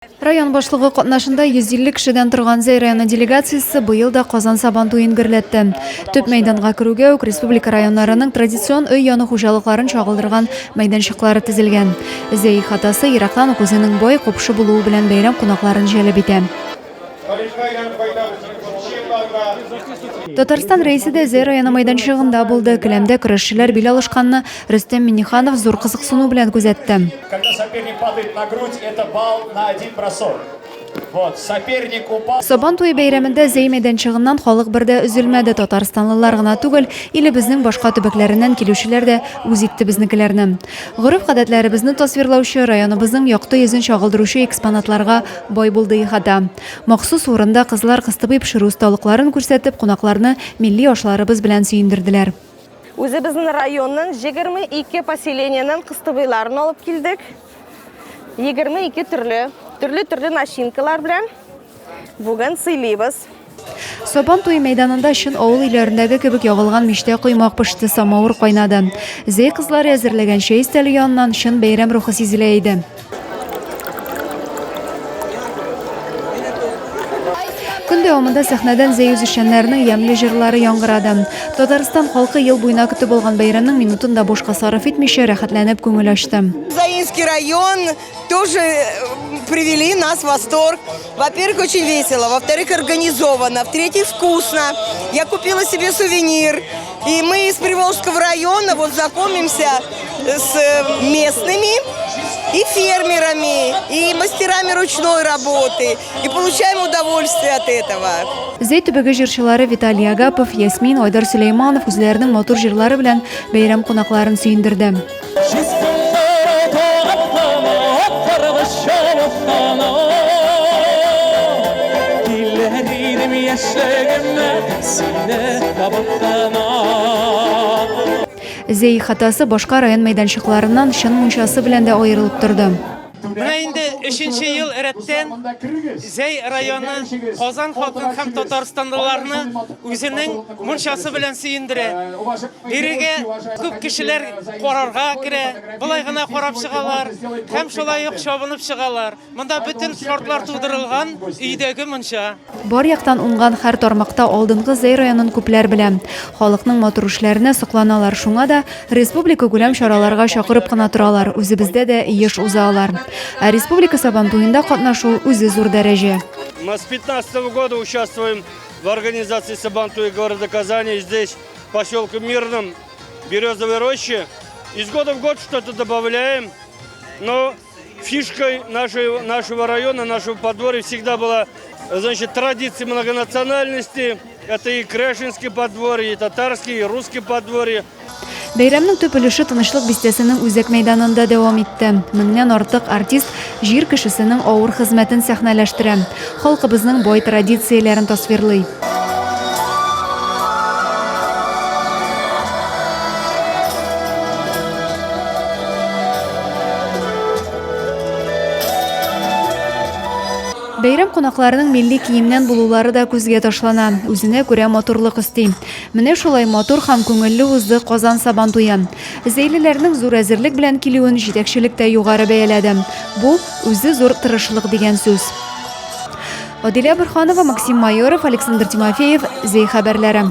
Район башлыгы катнашында 150 кешедән торган Зәй районы делегациясе быел да Казан Сабан туен гөрләтте. Төп мәйданга керүгә үк республика районнарының традицион өй яны хуҗалыкларын чагылдырган мәйданчыклары тезелгән. Зәй ихатасы ерактан ук үзенең бай, купшы булуы белән бәйрәм кунакларын җәлеп итә. Татарстан Рәисе дә Зәй районы мәйданчыгында булды. Келәмдә көрәшчеләр бил алышканны Рөстәм Миңнеханов зур кызыксыну белән күзәтте. Когда соперник падает на грудь, это балл на один бросок. Вот, соперник упал. Сабан туе бәйрәмендә Зәй мәйданчыгыннан халык бер дә өзелмәде. Татарстанлылар гына түгел, илебезнең башка төбәкләреннән килүчеләр дә үз итте безнекеләрне. Гореф-гадәтләребезне тасвирлаучы, районыбызның якты йөзен чагылдыручы экспонатларга бай булды ихата. Махсус урында кызлар кыстыбый пешерү осталыкларын күрсәтеп, кунакларны милли ашларыбыз белән сөендерделәр. Үзебезнең районның 22 поселениенең кыстыбыйларын алып килдек. 22 төрле, төрле-төрле начинкалар белән бүген сыйлыйбыз. Сабан туе мәйданында чын авыл өйләрендәге кебек ягылган мичтә коймак пеште, самавыр кайнады. Зәй кызлары әзерләгән чәй өстәле яныннан чын бәйрәм рухы сизелә иде. Көн дәвамында сәхнәдән Зәй үзешчәннәренең ямьле җырлары яңгырады. Татарстан халкы ел буена көтеп алган бәйрәмнең минутын да бушка сарыф итмичә, рәхәтләнеп күңел ачты. Заинский район тоже привели нас в восторг. Во-первых, очень весело, во-вторых, организованно, в-третьих, вкусно. Я купила себе сувенир. И мы из Приволжского района вот знакомимся с местными и фермерами, и мастерами ручной работы, и получаем удовольствие от этого. Зәй төбәге җырчылары Виталий Агапов, Ясмин, Айдар Сөләйманов үзләренең матур җырлары белән бәйрәм кунакларын сөендерде. Зәй ихатасы башка район мәйданчыкларыннан чын мунчасы белән дә аерылып торды. Менә инде өченче ел рәттән Зәй районы Казан халкын һәм татарстанлыларны үзенең мунчасы белән сөендерә. Бирегә күп кешеләр карарга керә, болай гына карап чыгалар һәм шулай ук чабынып чыгалар. Монда бөтен шартлар тудырылган, өйдәге мунча. Бар яктан уңган һәр тармакта алдынгы Зәй районын күпләр белә. Халыкның матур эшләренә сокланалар, шуңа да республикакүләм чараларга чакырып кына торалар, үзебездә дә еш уза алар. Ә республика Сабантуенда катнашу үзе зур дәрәҗә. Мы с пятнадцатого года участвуем в организации Сабантуя города Казани, здесь, в поселке Мирном, Березовой роще. Из года в год что-то добавляем, но фишкой нашей, нашего района, нашего подворья всегда была, значит, традиция многонациональности. Это и Крешинский подворье, и татарский, и русский подворье. Бәйрәмнең төп өлеше Тынычлык бистәсенең үзәк мәйданында дәвам итте. Меңнән артык артист җир кешесенең авыр хезмәтен сәхнәләштерә, халкыбызның бай традицияләрен тасвирлый. Бәйрәм кунакларының милли киемнән булулары да күзгә ташлана, үзенә күрә матурлык өсти. Менә шулай матур һәм күңелле узды Казан Сабантуе. Зәйлеләрнең зур әзерлек белән килүен җитәкчелек тә югары бәяләде. Бу, үзе зур тырышлык дигән сүз. Адилә Борһанова, Максим Майоров, Александр Тимофеев, Зәй хәбәрләре.